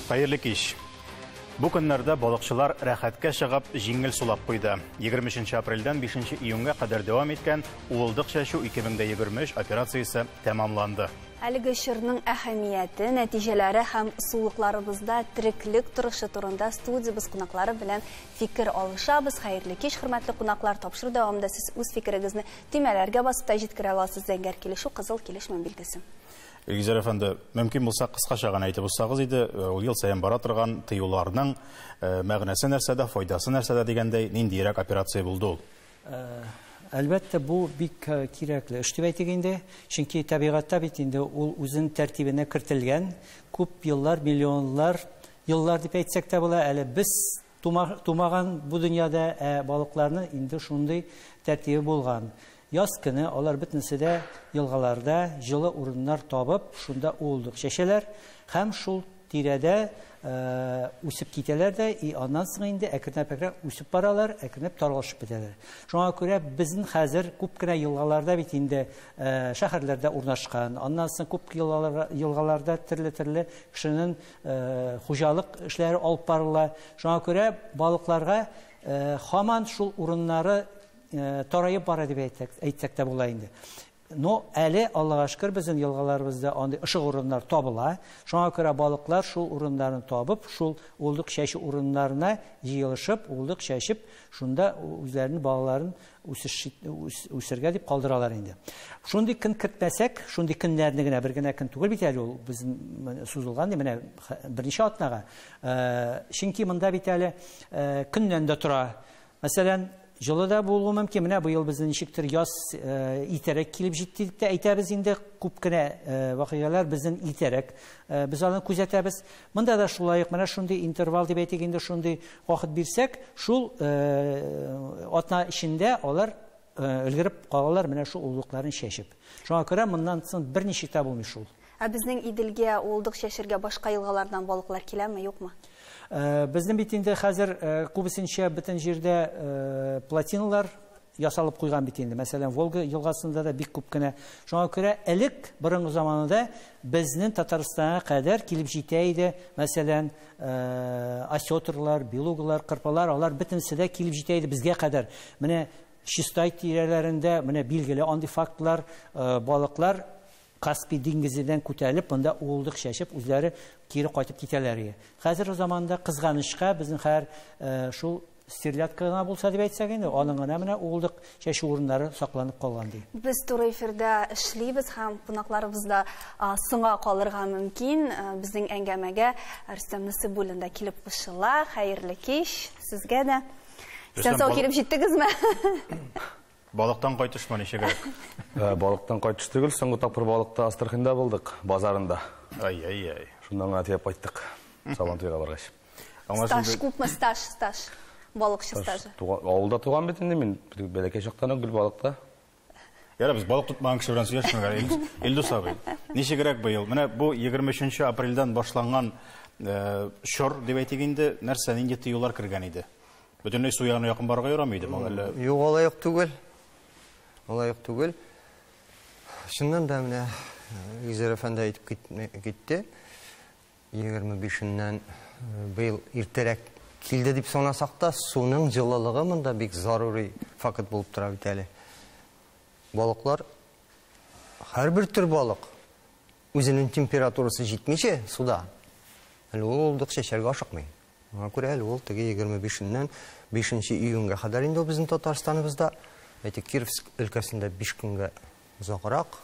Хәерле кич. Бу көннәрдә балыкчылар рәхәткә чыгып, җиңел сулап куйды. 23 апрельдән 5 июньгә кадәр дәвам иткән Уылдык чәчү 2023 операциясе тәмамланды. Әлеге чорның әһәмияте, нәтиҗәләре һәм сулыкларыбызда тереклек торышы турында студиябез кунаклары белән фикер алышабыз. Хәерле кич, хөрмәтле кунаклар. Тапшыру дәвамында сез үз фикерегезне төймәләргә басып та җиткерә аласыз. Зәңгәр килешү, кызыл килешмәү билгесе. Илгизәр әфәнде, мөмкин булса кыскача гына әйтеп узсагыз иде, ул ел саен бара торган тыюларның мәгънәсе нәрсәдә, файдасы нәрсәдә дигәндәй, ниндиерәк операция булды ул? Әлбәттә, бу бик кирәкле эш дип әйтик инде, чөнки табигатьтә бит инде ул үзенең тәртибенә кертелгән, күп еллар, миллионлар еллар дип әйтсәк тә була, әле без тумаган бу дөньяда, ә балыкларның инде шундый тәртибе булган. Яз көне алар бөтенесе дә елгаларда җылы урыннар табып, шунда уылдык чәчәләр һәм шул тирәдә үсеп китәләр дә, и аннан соң инде әкренләп-әкренләп үсеп баралар, әкренләп таралышып бетәләр. Шуңа күрә безнең хәзер күп кенә елгаларда бит инде шәһәрләрдә урнашкан, аннан соң күп елгаларда төрле-төрле кешенең хуҗалык эшләре алып барыла. Шуңа күрә балыкларга һаман шул урыннары тараеп бара дип әйтсәк тә була инде. Но әле, Аллага шөкер, безнең елгаларыбызда андый ышык урыннар табыла. Шуңа күрә балыклар шул урыннарны табып, шул уылдык чәчү урыннарына җыелышып, уылдык чәчеп, шунда үзләренең балаларын үсергә дип калдыралар инде. Шундый көн кертмәсәк, шундый көннәрне генә, бер генә көн түгел бит әле ул безнең сузылган, менә берничә атнага. Чөнки монда бит әле көннән дә тора. Мәсәлән, җылы да булуы мөмкин. Менә быел безнең ничектер яз иртәрәк килеп җитте дип тә әйтәбез инде. Күп кенә вакыйгалар безнең иртәрәк, без аны күзәтәбез. Монда да шулай ук менә шундый интервал дип әйтик инде, шундый вакыт бирсәк, шул атна эчендә алар өлгереп калалар менә шул уылдыкларын чәчеп. Шуңа күрә моннан соң берничек тә булмый шул. Ә безнең Иделгә уылдык чәчергә башка елгалардан балыклар киләме, юкмы? Безнең бит инде хәзер күбесенчә бөтен җирдә плотиналар ясалып куйган бит инде. Мәсәлән, Волга елгасында да бик күп кенә. Шуңа күрә элек, борынгы заманында безнең Татарстанга кадәр килеп җитә иде. Мәсәлән, осетрлар, белугалар, кырпалар, алар бөтенесе дә килеп җитә иде безгә кадәр. Менә Чистай тирәләрендә, менә билгеле андый фактлар, балыклар Каспий диңгезеннән күтәрелеп, монда уылдык чәчеп, үзләре кире кайтып китәләр иде. Хәзерге заманда кызганычка безнең хәзер шул стерлядка гына булса дип әйтсәк инде, аның гына менә уылдык чәчү урыннары сакланып калган ди. Без туры эфирда эшлибез һәм кунакларыбыз да соңга калырга мөмкин. Безнең әңгәмәгә Рөстәм Насыйбуллин да килеп кушыла. Хәерле кич сезгә дә. Исән сау килеп җиттегезме? Балыктан кайтышмы ничегрәк? Балыктан кайтыш түгел, соңгы тапкыр балыкта Астраханьда булдык, базарында. Ай-яй-яй. Шуннан гына төяп кайттык, Сабантуйга баргач. Стаж күпме, стаж, стаж? Балыкчы стажы. Авылда туган бит инде мин, бәләкәй чактан ук гел балыкта. Ярар, без балык тотмаган кеше белән сөйләшмик әле. Илдус абый, ничегрәк быел? Менә бу 23 апрельдән башланган чор дип әйтик инде, нәрсә, нинди тыюлар кергән иде? Бөтенләй су ягына якын барырга ярамый иде, әллә? Юк, алай ук түгел. Алай ук түгел. Чыннан да менә Илгизәр әфәнде әйтеп китте. 25-ннән быел иртәрәк килде дип санасак та, суның җылылыгы монда бик зарури факт булып тора бит әле. Балыклар, һәрбер төр балык үзенең температурасы җитмичә суда, әле ул уылдык чәчәргә ашыкмый. Моңа күрә әле ул теге 25-ннән 5 июньгә кадәр инде ул безнең Татарстаныбызда, әйтик, Кировск өлкәсендә 5 көнгә озаграк.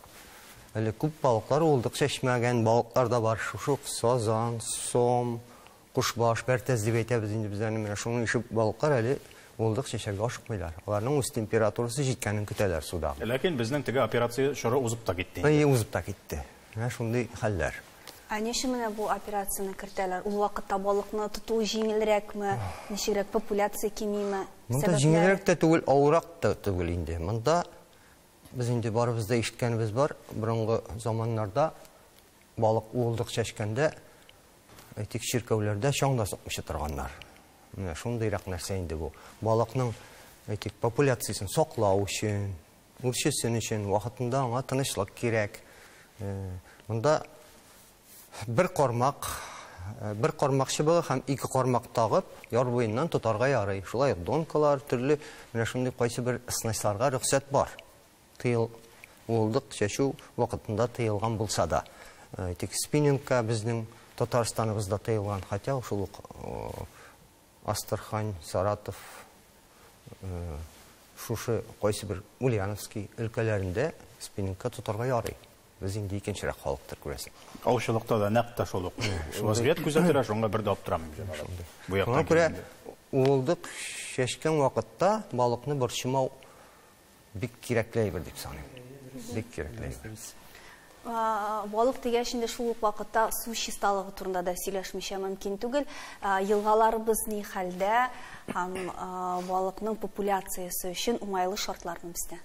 Әле күп балыклар уылдык чәчмәгән балыклар да бар. Шушы ук сазан, сом, кушбаш, бәртәз дип әйтәбез инде без аны. Менә шуның ише балыклар әле уылдык чәчәргә ашыкмыйлар. Аларның үз температурасы җиткәнен көтәләр суда. Ләкин безнең теге операция чоры узып та китте. Әйе, узып та китте. Менә шундый хәлләр. Ә ни өчен менә бу операцияне кертәләр? Ул вакытта балыкны тоту җиңелрәкме, ничегрәк популяция кимиме? Монда җиңелрәк тә түгел, авыррак та түгел инде. Монда без инде барыбыз да ишеткәнебез бар, борынгы заманнарда балык уылдык чәчкәндә, әйтик, чиркәүләрдә чаң да сукмыйча торганнар. Менә шундыйрак нәрсә инде бу. Балыкның, әйтик, популяциясен саклау өчен, үрчесен өчен вакытында аңа тынычлык кирәк. Монда бер кармак Бер кармак чыбыгы һәм 2 кармак тагып, яр буеннан тотарга ярый. Шулай ук донкалар, төрле менә шундый кайсы бер снастьларга рөхсәт бар. Тыел уылдык чәчү вакытында тыелган булса да. Тик спиннингка безнең Татарстаныбызда тыелган, хотя шул ук Астрахань, Саратов, шушы кайсы бер Ульяновский өлкәләрендә спиннингка тотарга ярый. Без инде икенчерәк халыктыр, күрәсең. Аучылыкта да нәкъ тә шул ук вазгыять күзәтелә, шуңа бер дә аптырамыйм, җәмәгать. Бу яктан Шуңа күрә уылдык чәчкән вакытта балыкны борчымау бик кирәкле әйбер дип саныйм. Бик кирәкле әйбер. Балык дигәч инде шул ук вакытта су чисталыгы турында да сөйләшмичә мөмкин түгел. Елгаларыбыз ни хәлдә һәм балыкның популяциясе өчен уңайлы шартлармы бездә?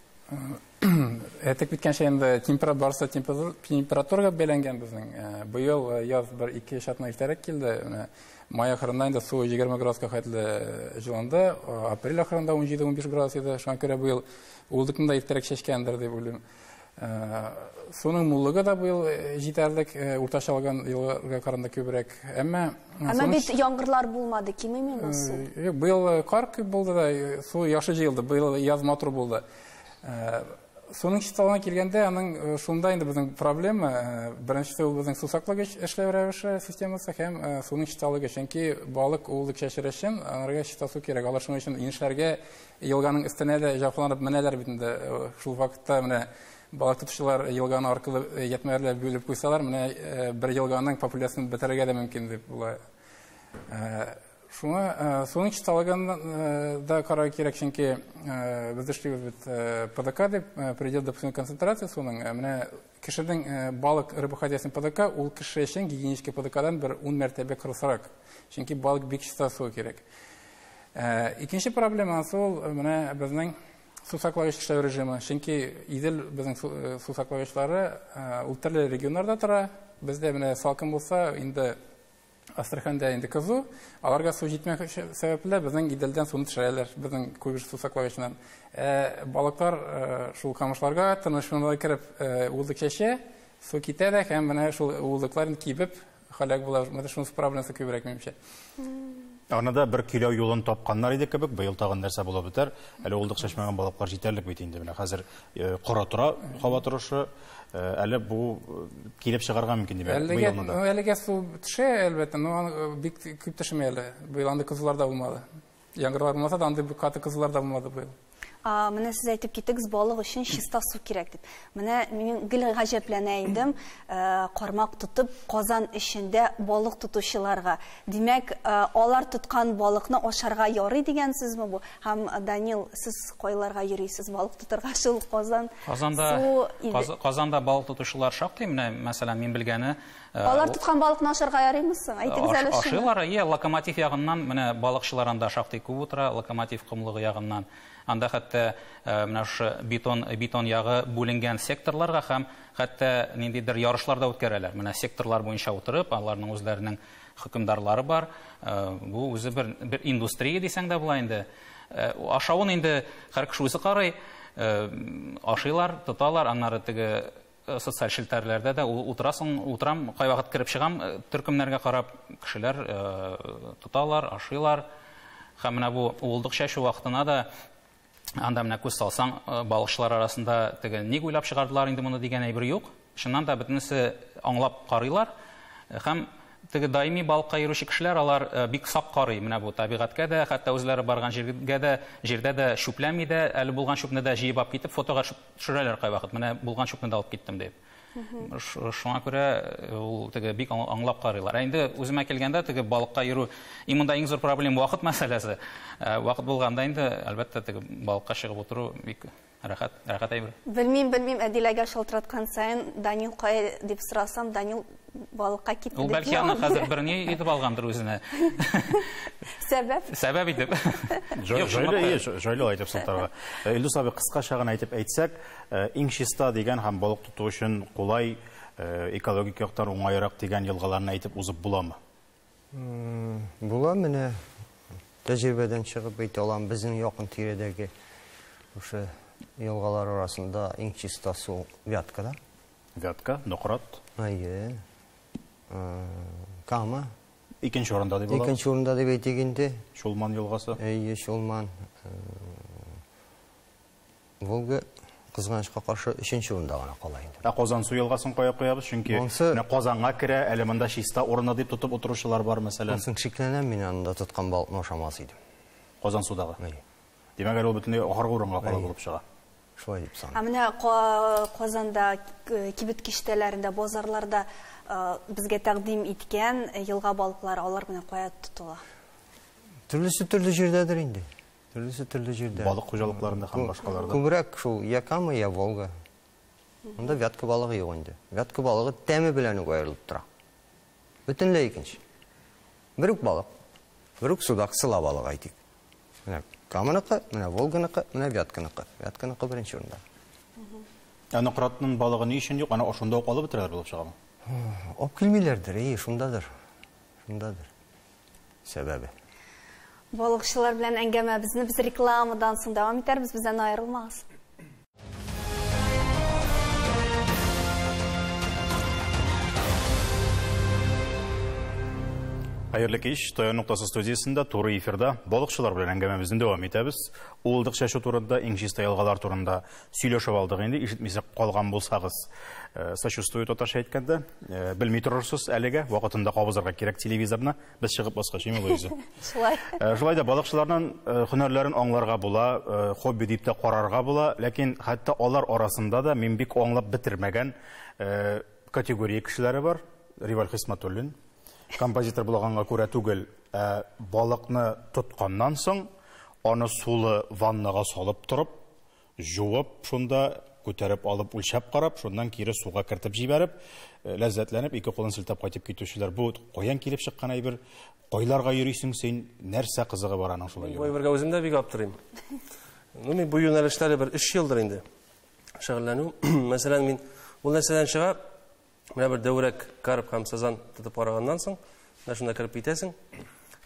Әйтеп киткәнчә инде температура барса температурага бәйләнгән безнең. Быел яз бер ике атна иртәрәк килде. Менә май ахырында инде су 20 градуска хәтле җылынды. Апрель ахырында 17-15 градус иде. Шуңа күрә быел уылдыкны да иртәрәк чәчкәндер дип уйлыйм. Суның муллыгы да быел җитәрлек, уртача алган елга караганда күбрәк. Әмма Әмма бит яңгырлар булмады, кимеми ул су? Юк, быел кар күп булды да, су яхшы җыелды. Быел яз матур булды. Суның чисталыгына килгәндә, аның шунда инде безнең проблема. Беренчесе ул безнең су саклагыч эшләү рәвеше системасы һәм суның чисталыгы. Чөнки балык уылдык чәчер өчен аларга чиста су кирәк. Алар шуның өчен инешләргә, елганың өстенә дә җафланып менәләр бит инде. Шул вакытта менә балык тотучылар елганы аркылы ятмәләр бүлеп куйсалар, менә бер елганың популяциясен бетерергә дә мөмкин дип була. Шуңа суның чисталыгын да карау кирәк, чөнки без эшлибез бит ПДК дип, предел допустимой концентрации суның. Менә кешенең балык рыбохозяйствен ПДК, ул кеше өчен гигиенический ПДКдан бер 10 мәртәбә кырысрак. Чөнки балык бик чиста су кирәк. Икенче проблемасы ул менә безнең су саклагыч эшләү режимы. Чөнки Идел безнең су саклагычлары ул төрле регионнарда тора. Бездә менә салкын булса, инде Астраханьда инде кызу, аларга су җитмәү сәбәпле безнең Иделдән суны төшерәләр, безнең Куйбышев су саклагычыннан. Балыклар шул камышларга тыныч урынга кереп уылдык чәчә, су китә дә һәм менә шул уылдыкларын кибеп һәлак була. Менә шунысы проблемасы күбрәк минемчә. Аны да бер көйләү юлын тапканнар иде кебек, быел тагын нәрсә булып бетәр? Әле уылдык чәчмәгән балыклар җитәрлек бит инде. Менә хәзер коры тора һава торышы, әле бу килеп чыгарга мөмкин дип быелны да. Әлегә су төшә, әлбәттә, но аны бик күп төшми әле. Быел андый кызулар да булмады. Яңгырлар булмаса да андый каты кызулар да булмады быел. Менә сез әйтеп киттегез, балык өчен чиста су кирәк дип. Менә мин гел гаҗәпләнә идем, кармак тотып, казан эчендә балык тотучыларга. Димәк, алар тоткан балыкны ашарга ярый дигән сүзме бу? Һәм, Данил, сез кайларга йөрисез балык тотарга шул казан су иде? Казанда балык тотучылар шактый, менә, мәсәлән, мин белгәне, Алар тоткан балыкны ашарга ярыймы соң? Әйтегез әле шуны. Ашыйлар, ие, Локомотив ягыннан, менә балыкчылар анда шактый күп утыра, Локомотив комлыгы ягыннан. Анда хәтта менә шушы бетон ягы бүленгән секторларга һәм хәтта ниндидер ярышлар да үткәрәләр. Менә секторлар буенча утырып, аларның үзләренең хөкемдарлары бар. Бу үзе бер индустрия дисәң дә була инде. Ашавын инде һәр кеше үзе карый. Ашыйлар, тоталар, аннары теге социаль челтәрләрдә дә утырасың, утырам, кайвакыт кереп чыгам, төркемнәргә карап кешеләр тоталар, ашыйлар. Һәм менә бу уылдык чәчү вакытына да анда менә күз салсаң, балыкчылар арасында теге ник уйлап чыгардылар инде моны дигән әйбер юк. Чыннан да бөтенесе аңлап карыйлар. Һәм теге даими балыкка йөрүче кешеләр алар бик сак карый менә бу табигатькә дә, хәтта үзләре барган җиргә дә, җирдә дә чүпләми дә, әле булган чүпне дә җыеп алып китеп фотога төшерәләр кайвакыт. Менә булган чүпне дә алып киттем дип. Шуңа күрә ул теге бик аңлап карыйлар. Ә инде үземә килгәндә теге балыкка йөрү, иң монда иң зур проблема вакыт мәсьәләсе. Вакыт булганда инде әлбәттә теге балыкка чыгып утыру бик рәхәт, рәхәт әйбер. Белмим, белмим, Әдиләгә шалтыраткан саен Данил кая дип сорасам, Данил балыкка китте Ул дип бәлки аны җавап хәзер бирә. бер ни итеп алгандыр үзенә. Сәбәп? Сәбәп итеп. Юк, чынлап та. Җайлы әйтеп сылтарга. Илдус абый, кыскача гына әйтеп әйтсәк, иң чиста дигән һәм балык тоту өчен кулай, экологик яктан уңайрак дигән елгаларны әйтеп узып буламы? Була, менә тәҗрибәдән чыгып әйтә алам, безнең якын тирәдәге шушы елгалар арасында иң чиста су Вяткада. Вятка, Нократ. Әйе. Кама. Икенче урында дип була. Икенче урында дип әйтик инде. Чулман елгасы. Әйе, Чулман. Волга кызганычка каршы өченче урында гына кала инде. Ә Казансу елгасын кая куябыз? Чөнки менә Казанга керә, әле монда чиста урыны дип тотып утыручылар бар, мәсәлән. Монсын шикләнәм, мин анда тоткан балыкны ашамас идем. Казансудагы. Әйе. Димәк, әле ул бөтенләй ахыргы урынга кала булып чыга. Шулай дип саныйм. Ә менә Казанда кибет киштәләрендә, базарларда безгә тәкъдим иткән елга балыклары, алар менә кая тотыла? Төрлесе төрле җирдәдер инде. Төрлесе төрле җирдә. Балык хуҗалыкларында һәм башкаларда. Күбрәк шул я Кама, я Волга. Монда вятка балыгы юк инде. Вятка балыгы тәме белән үк аерылып тора. Бөтенләй икенче. Бер үк балык. Бер үк судак сыла балыгы әйтик. Менә Каманыкы, менә Волганыкы, менә Вятканыкы. Вятканыкы беренче урында. Ә Нократның балыгы ни өчен юк? Аны шунда ук алып бетерәләр булып чыгамы? Алып килмиләрдер, әйе, шундадыр. Шундадыр сәбәбе. Балыкчылар белән әңгәмәбезне без рекламадан соң дәвам итәрбез, бездән аерылмагыз. Хәерле кич, Таяну ноктасы студиясендә туры эфирда балыкчылар белән әңгәмәбезне дәвам итәбез. Уылдык чәчү турында, иң чиста елгалар турында сөйләшеп алдык инде, ишетмисә калган булсагыз, сочувствую татарча әйткәндә, белми торырсыз әлегә, вакытында кабызырга кирәк телевизорны, без чыгып баскач, име Луиза? Шулай. Шулай да балыкчыларның һөнәрләрен аңларга була, хобби дип тә карарга була, ләкин хәтта алар арасында да мин бик аңлап бетермәгән категория кешеләре бар. Риваль Хисматуллин композитор булганга күрә түгел, балыкны тотканнан соң аны сулы ваннага салып торып, жуып, шунда күтәреп алып, үлчәп карап, шуннан кире суга кертеп җибәреп, ләззәтләнеп, ике кулын селтәп кайтып китүчеләр. Бу каян килеп чыккан әйбер? Кайларга йөрисең син? Нәрсә кызыгы бар аның шулай йөрү? Бу әйбергә үзем дә бик аптырыйм. Ну, мин бу юнәлештә бер 3 елдыр инде шөгыльләнү. Мәсәлән, мин ул нәрсәдән чыга, менә бер дәүрәк карп һәм сазан тотып караганнан соң, менә шунда кереп китәсең.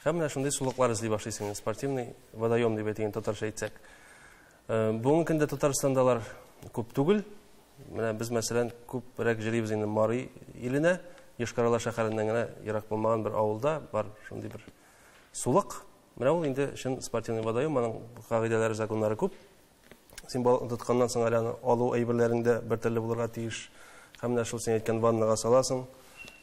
Һәм менә шундый сулыклар эзли башлыйсың, спортивный водоем дип әйтик, татарча әйтсәк. Бүгенге көндә Татарстанда алар күп түгел. Менә без, мәсәлән, күбрәк җөрибез инде Мари иленә, Йошкар-Ола шәһәреннән генә ерак булмаган бер авылда бар шундый бер сулык. Менә ул инде чын спортивный водоем, аның кагыйдәләре, законнары күп. Син балыкны тотканнан соң әле аны алу әйберләрең дә бер төрле булырга тиеш. Һәм менә шул син әйткән ваннага саласың,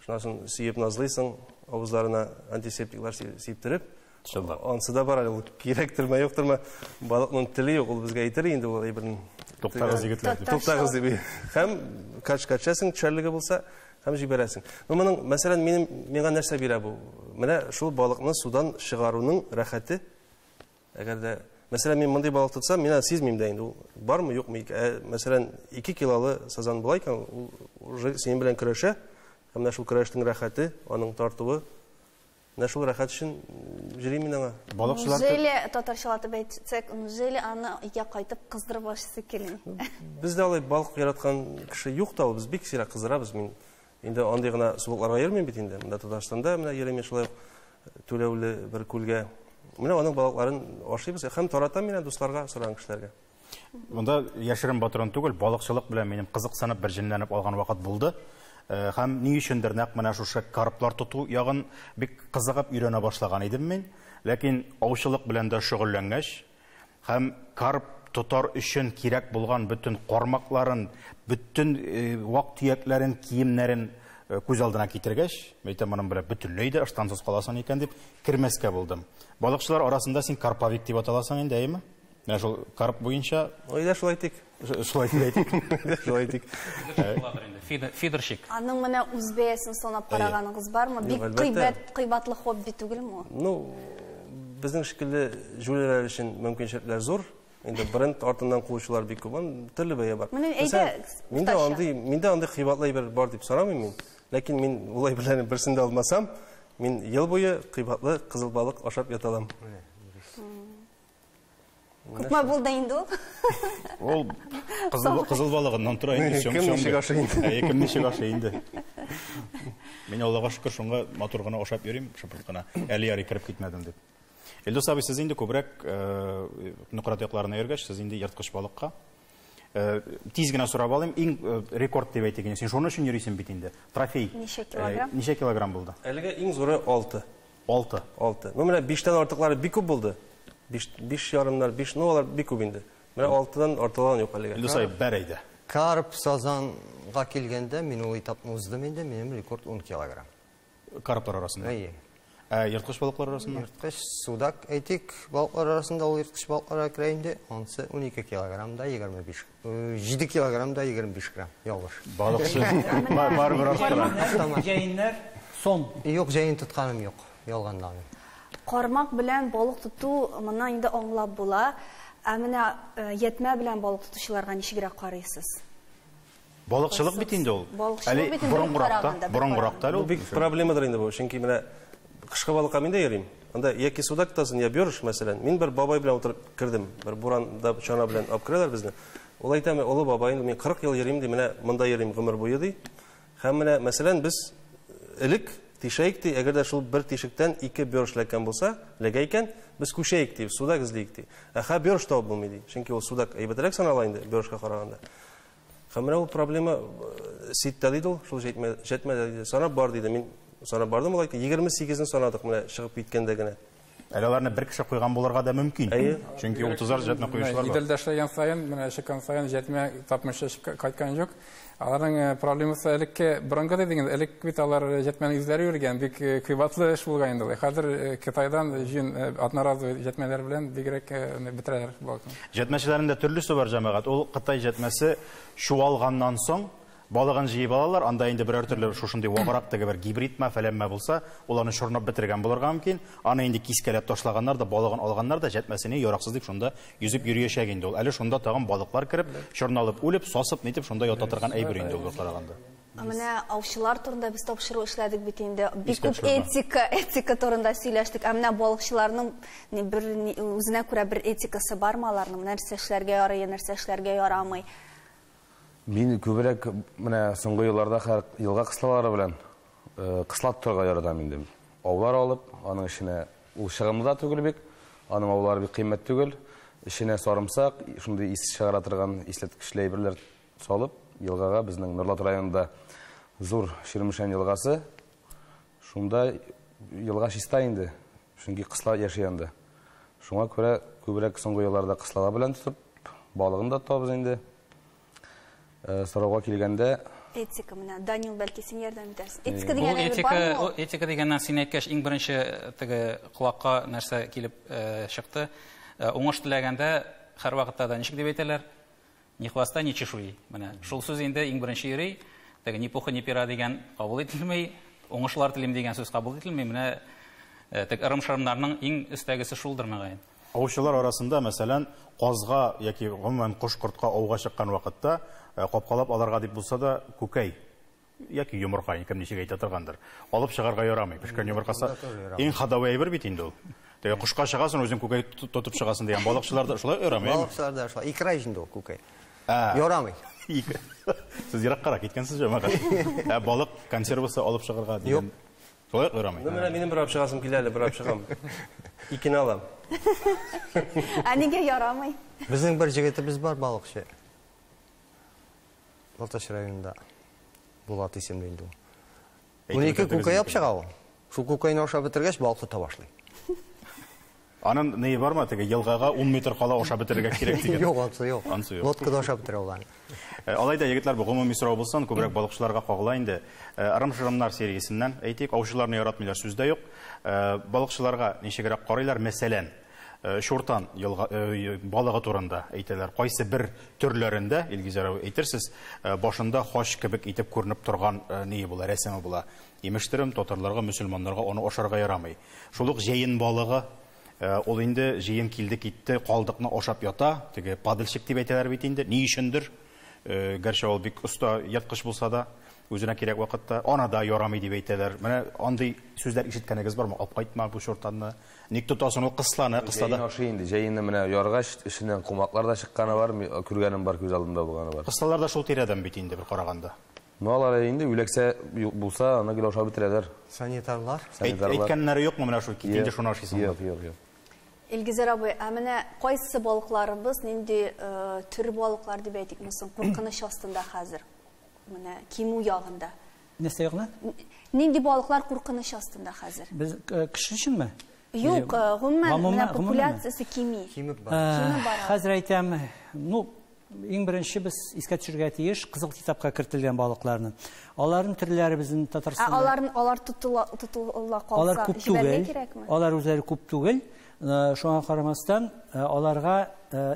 шуннан соң сөеп назлыйсың, авызларына антисептиклар сиптереп. Чынлап. Ансы да бар әле, ул кирәктерме, юктырмы, балыкның теле юк, ул безгә әйтер инде ул әйберне. Туктагыз, егетләр, дип. Туктагыз дип. Һәм качка төшәсең, төшәрлеге булса, һәм җибәрәсең. Ну, моның, мәсәлән, минем, миңа нәрсә бирә бу? Менә шул балыкны судан чыгаруның рәхәте. Әгәр дә, мәсәлән, мин мондый балык тотсам, мин аны сизмим дә инде, ул бармы, юкмы? Мәсәлән, 2 килолы сазан була икән, ул уже синең белән көрәшә. Һәм менә шул көрәшнең рәхәте, аның тартуы. Менә шул рәхәт өчен җөрим мин аңа. Балыкчылар Неужели, татарчалатып әйтсәк, неужели аны өйгә кайтып кыздырып ашыйсы килми? Бездә алай балык яраткан кеше юк та ул, без бик сирәк кыздырабыз. Мин инде андый гына сулыкларга йөрмим бит инде. Монда Татарстанда менә йөрим шулай ук түләүле бер күлгә. Менә аның балыкларын ашыйбыз һәм таратам мин дусларга, сораган кешеләргә. Монда яшерен батырын түгел, балыкчылык белән минем кызыксынып бер җенләнеп алган вакыт булды. Һәм ни өчендер нәкъ менә шушы карплар тоту ягын бик кызыгып өйрәнә башлаган идем мин. Ләкин аучылык белән дә шөгыльләнгәч һәм карп тотар өчен кирәк булган бөтен кармакларын, бөтен вак-төякләрен, киемнәрен күз алдына китергәч, әйтәм, моның белән бөтенләй дә ыштансыз каласың икән дип кермәскә булдым. Балыкчылар арасында син карповик дип аталасың инде, әйеме? Менә шул карп буенча. Әйдә, шулай әйтик. Шулай дип әйтик. Әйдә, шулай әйтик. Фидерщик. Аның менә үз бәясен санап караганыгыз бармы? Юк, Бик әлбәттә. кыйбатлы хобби түгелме ул? Ну, безнең шикелле җүләрләр өчен мөмкинчелекләр зур. Инде бренд артыннан куучылар бик күп. Аның төрле бәя бар. Менә әйдә, Мәсәлән, уртача. миндә андый кыйбатлы әйбер бар дип сорамыйм мин. Ләкин мин ул әйберләрнең берсен дә алмасам, мин ел буе кыйбатлы кызыл балык ашап ята алам. Күпме булды инде ул? Ул кызыл балыгыннан тора инде, Кем ничек ашый инде? Әйе, кем ничек ашый инде? Мин Аллага шөкер, шуңа матур гына ашап йөрим, шыпырт кына. Әле ярый кереп китмәдем дип. Илдус абый, сез инде күбрәк Нократ якларына йөргәч, сез инде ерткыч балыкка. Тиз генә сорап алыйм, иң рекорд дип әйтик инде. Син шуның өчен йөрисең бит инде. Трофей. Ничә килограмм? Ничә килограмм булды? Әлегә иң зуры 6. 6. 6. Ну, менә 5-тән артыклары бик күп булды. 5, 5 ярымнар, 5, ну, алар бик күп инде. Менә 6-дан артылган юк әлегә. Илдус абый, бәр әйдә. Карп сазанга килгәндә мин ул этапны уздым инде, минем рекорд 10 килограмм. Карплар арасында. Әйе. Ә ерткыч балыклар арасында? Ерткыч судак әйтик, балыклар арасында ул ерткыч балыкларга керә инде, анысы 12 килограмм да 25, 7 килограмм да 25 грамм. Ялгыш. Балыкчы барыбер арттыра. Җәеннәр сом. Юк, җәен тотканым юк, ялганламыйм. Кармак белән балык тоту моны инде аңлап була. Ә менә ятмә белән балык тотучыларга ничегрәк карыйсыз? Балыкчылык бит инде ул. Балыкчылык бит инде борынгыракта, борынгыракта әле Бу ул. бик проблемадыр инде бу, чөнки менә кышкы балыкка мин дә йөрим. Анда яки судак тотасың, я бёрыш, мәсәлән. Мин бер бабай белән утырып кердем. Бер буранда чана белән алып керәләр безне. Ул әйтә, олы бабай, инде мин 40 ел йөрим ди, менә монда йөрим гомер буе ди. Һәм менә, мәсәлән, без элек тишәйек ди, әгәр дә шул бер тишектән 2 бёрыш эләккән булса, эләгә икән, без күчәйек ди, судак эзлиек ди. Ә хә бёрыш табып булмый ди. Чөнки ул судак әйбәтрәк санала инде бёрышка караганда. Һәм менә ул проблема ситта диде ул, шул җитмәде диде. Санап бар диде. Мин санап бардым, ул әйтте, 28-не санадык менә чыгып киткәндә генә. Әле аларны бер кеше куйган булырга да мөмкин. Әйе. Чөнки 30-ар җәтмә куючылар бар. Иделдә эшләгән саен, менә чыккан саен җәтмә тапмыйча кайткан юк. Аларның проблемасы элекке борынгы дидегез, элек бит алар җәтмәне үзләре йөргән, бик кыйбатлы эш булган инде. Хәзер Кытайдан җин одноразовый җәтмәләр белән бигрәк бетерәләр балыкны. Җәтмәчеләрнең дә төрлесе бар, җәмәгать. Ул Кытай җәтмәсе чуалганнан соң балыгын җыеп алалар, анда инде берәр төрле шушындый ваграк теге бер гибридме, фәләнме булса, ул аны чорнап бетергән булырга мөмкин. Аны инде кискәләп ташлаганнар да, балыгын алганнар да, җәтмәсене яраксыз дип шунда йөзеп йөриячәк инде ул. Әле шунда тагын балыклар кереп, чорналып үлеп, сасып нитеп шунда ята торган әйбер инде ул караганда. Менә аучылар турында без тапшыру эшләдек бит инде. Бик Искә күп төшермә. этика турында сөйләштек. Ә менә балыкчыларның бер үзенә күрә бер этикасы бармы аларның? Нәрсә эшләргә ярый, нәрсә эшләргә ярамый? Мин күбрәк менә соңгы елларда һәр елга кыслалары белән кыслат торырга яратам инде. Аулар алып, аның эченә ул чыгымлы да түгел бик, аның аулары бик кыйммәт түгел. Эченә сарымсак, шундый ис чыгара торган исләткечле әйберләр салып, елгага безнең Нурлат районында зур Чирмешән елгасы, шунда елга чиста инде, чөнки кысла яши анда. Шуңа күрә күбрәк соңгы елларда кыслала белән тотып, балыгын да тотабыз инде. Сорауга килгәндә Этика менә, Данил, бәлки син ярдәм итәрсең. Этика Бу дигән әйбер бармы ул? этика дигәннән син әйткәч, иң беренче теге колакка нәрсә килеп чыкты. Уңыш теләгәндә һәрвакытта да ничек дип әйтәләр? Ни хвоста, ни чешуи. Менә шул сүз инде иң беренче йөри. Теге ни пуха, ни пера дигән кабул ителми, уңышлар телим дигән сүз кабул ителми. Менә теге ырым-шырымнарның иң өстәгесе шулдыр мөгаен. Аучылар арасында, мәсәлән, казга яки гомумән кош-кортка ауга чыккан вакытта, капкалап аларга дип булса да күкәй яки йомырка, кем ничек әйтә торгандыр, алып чыгарга ярамый. Пешкән йомыркасы иң ходовой әйбер бит инде ул. Теге кошка чыгасың, үзең күкәй тотып чыгасың дигән балыкчылар да шулай ярамый, әйме? Балыкчылар да шулай. Икра инде ул күкәй. Ярамый. Икра. Сез ераккарак киткәнсез, җәмәгать. Ә балык консервасы алып чыгарга дигән. Юк. Шулай ярамый. Ну, менә минем бер алып чыгасым килә әле, бер алып чыгам. Икене алам. Ә нигә ярамый? Безнең бер җегетебез бар, балыкчы. Балтач районында Булат исемле инде ул. Әйтеп 12 үтәдегез күкәй инде. алып чыга ул. Шул күкәйне ашап бетергәч, балык тота башлый. Аның ни бармы теге елгага 10 метр кала ашап бетерергә кирәк дигән? Юк, ансы юк. Ансы юк. Лодкада ашап бетерә ул аны. Алай да, егетләр, бу гомуми сорау булсын, күбрәк балыкчыларга кагыла инде. Ырым-шырымнар сериясеннән әйтик, аучыларны яратмыйлар, сүз дә юк. Балыкчыларга ничегрәк карыйлар, мәсәлән, чуртан елга балыгы турында әйтәләр. Кайсы бер төрләрендә, Илгизәр абый, әйтерсез, башында хач кебек итеп күренеп торган ни була, рәсеме була. Имештерем, татарларга, мөселманнарга аны ашарга ярамый. Шул ук җәен балыгы, ул инде җыен килде китте, калдыкны ашап ята, теге падальщик дип әйтәләр бит инде, ни өчендер? Гәрчә ул бик оста ерткыч булса да, үзенә кирәк вакытта ана да ярамый дип әйтәләр. Менә андый сүзләр ишеткәнегез бармы? Алып кайтма бу чуртанны. Ник тотасың ул кысланы, кыслада. Җәен ашый инде, җәенне менә яргач, эченнән кумаклар да чыкканы бар, күргәнем бар, күз алдымда булганы бар. Кыслалар да шул тирәдән бит инде бер караганда. Ну, алар инде үләксә юк булса, аны гел ашап бетерәләр. Санитарлар. Санитарлар. Әйткәннәре юкмы менә шул кит инде шуны ашыйсың? Юк, юк, юк. Илгизәр абый, ә менә кайсы балыкларыбыз, нинди төр балыклар дип әйтикме соң, куркыныч астында хәзер? Менә кимү ягында. Нәрсә ягына? Нинди балыклар куркыныч астында хәзер? Без кеше өченме? Юк, гомумән, менә популяциясе кими. Кимеп бара. Хәзер әйтәм, ну, иң беренче без искә төшерергә тиеш Кызыл китапка кертелгән балыкларны. Аларның төрләре безнең Татарстанда. Алар тотыла калса, җибәрергә кирәкме? Алар үзләре күп түгел. Шуңа карамастан, аларга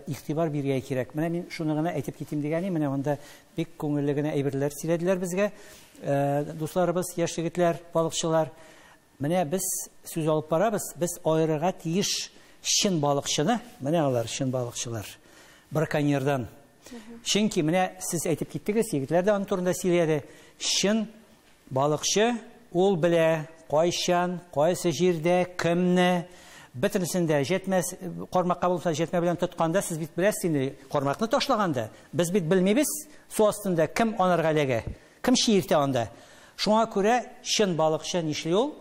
игътибар бирергә кирәк. Менә мин шуны гына әйтеп китим дигәнем, менә монда бик күңелле генә әйберләр сөйләделәр безгә. Дусларыбыз, яшь егетләр, балыкчылар. Менә без сүз алып барабыз, без аерырга тиеш чын балыкчыны, менә алар чын балыкчылар, браконьердан. Чөнки менә сез әйтеп киттегез, егетләр дә аның турында сөйләде. Чын балыкчы ул белә кайчан, кайсы җирдә, кемне, бөтенесендә җәтмәс, кармакка булса җәтмә белән тотканда, сез бит беләсез инде, кармакны ташлаганда, без бит белмибез, су астында кем анарга эләгә, кем чиертә анда. Шуңа күрә чын балыкчы нишли ул?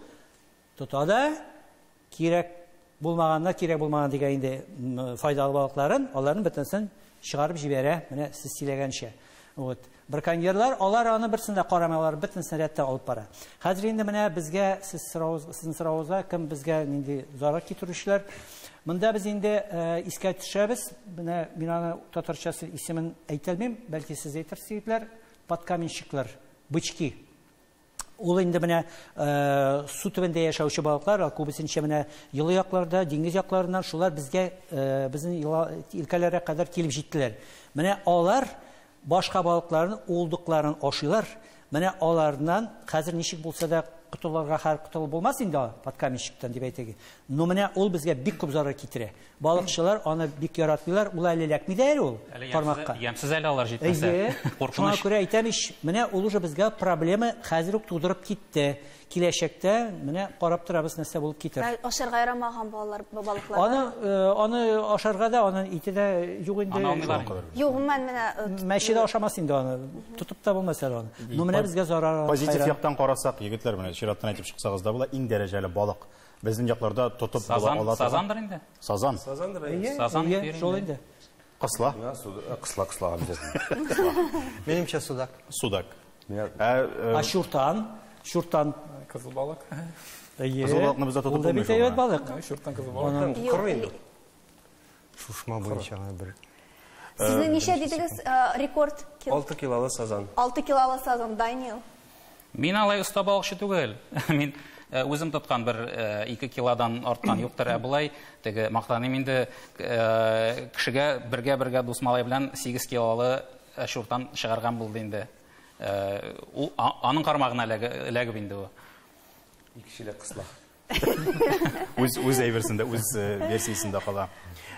Тота да, кирәк булмаганна, кирәк булмаган дигән инде файдалы балыкларын, аларның бөтенесен чыгарып җибәрә, менә сез сөйләгәнчә. Вот. Браконьерлар, алар аны берсен дә карамый, алар бөтенесен рәттә алып бара. Хәзер инде менә безгә сезнең соравыгызга кем безгә нинди зарар китерүчеләр? Монда без инде искә төшәбез. Менә мин аны татарчасы исемен әйтә алмыйм, бәлки сез әйтерсез, егетләр, подкаменщиклар, бычки. Ул инде менә су төбендә яшәүче балыклар, күбесенчә менә елы якларда, диңгез якларыннан шулар безгә, безнең илкәләргә кадәр килеп җиттеләр. Менә алар башка балыкларның уылдыкларын ашыйлар. Менә алардан хәзер ничек булса да котылырга хәл котылып булмас инде подкаменщиктан дип әйтәге. Но менә ул безгә бик күп зарар китерә. Балыкчылар аны бик яратмыйлар, ул әле эләкми дә әле ул кармакка. Ямсыз әле алар җитмәсә. Куркыныч. Шуңа күрә әйтәм ич, менә ул уже безгә проблема хәзер үк тудырып китте. Киләчәктә менә карап торабыз нәрсә булып китер. Ашарга ярамаган балалар, балыклар. Аны ашарга да, аны ите дә юк инде. Юк, гомумән менә мәче дә ашамас инде аны. Тотып та булмас әле аны. Но менә безгә зарар. Позитив яктан карасак, егетләр, менә чираттан әйтеп чыксагыз да була, иң дәрәҗәле балык. Безнең якларда тотып була ала. Сазандыр инде. Сазан. Сазандыр. Сазан шул инде. Кысла. Кысла, кысла обязательно. Минемчә судак. Судак. А чуртан? Чуртан. Кызыл балык. Кызыл балыкны бездә тотып булмый. Ул да бит әйбәт балык. Чуртан кызыл балык. Коры инде. Шушма буенча бер. Сезнең ничә дидегез рекорд? 6 килолы сазан. 6 килолы сазан, Данил. Мин алай оста балыкчы түгел. Мин үзем тоткан бер 2 килодан арткан юктыр, ә болай теге мактаным инде кешегә бергә-бергә дус малай белән 8 килолы чуртан чыгарган булды инде. Ул аның кармагына эләгеп инде ул. Ике чиләк кысла. Үз әйберсендә, үз версиясендә кала.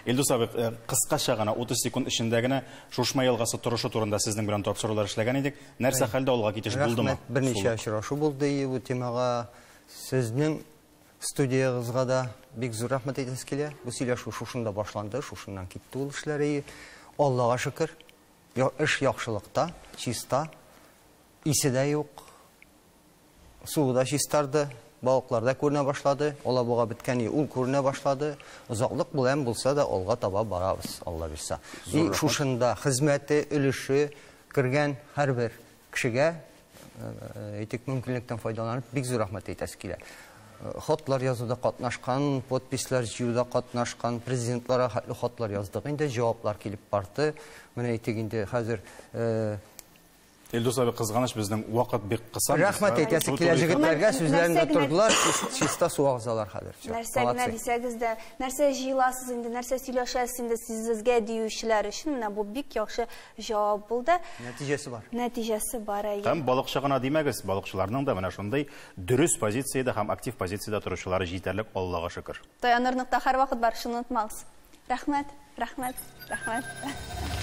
Илдус абый, кыскача гына 30 секунд эчендә генә Шушма елгасы торышы турында сезнең белән тапшырулар эшләгән идек. Нәрсә хәлдә алга китеш булдымы? Рәхмәт, берничә очрашу булды бу темага. Сезнең студиягызга да бик зур рәхмәт әйтәсе килә. Бу сөйләшү шушында башланды, шушыннан китте ул эшләре. Аллага шөкер, эш яхшылыкта, чиста, исе дә юк. Суы да чистарды, балыклар да күренә башлады, алабуга беткән ул күренә башлады. Озаклык белән булса да алга таба барабыз, Алла бирсә. И шушында хезмәте, өлеше кергән һәрбер кешегә әйтик мөмкинлектән файдаланып бик зур рәхмәт әйтәсе килә. Хатлар язуда катнашкан, подпислар җыюда катнашкан, президентларга хәтле хатлар яздык. Инде җаваплар килеп барды. Менә әйтик инде хәзер Илдус абый, кызганыч, безнең вакыт бик кыса. Рәхмәт әйтәсе килә җегетләргә, сүзләрендә тордылар, чиста су агызалар хәзер. Нәрсә генә дисәгез дә, нәрсә җыеласыз инде, нәрсә сөйләшәсез инде сезгә диючеләр өчен менә бу бик яхшы җавап булды. Нәтиҗәсе бар. Нәтиҗәсе бар, әйе. Һәм балыкчы гына димәгез, балыкчыларның да менә шундый дөрес позициядә һәм актив позициядә торучылары җитәрлек, Аллага шөкер. Таянырлык та һәрвакыт бар, шуны онытмагыз. Рәхмәт, рәхмәт, рәхмәт.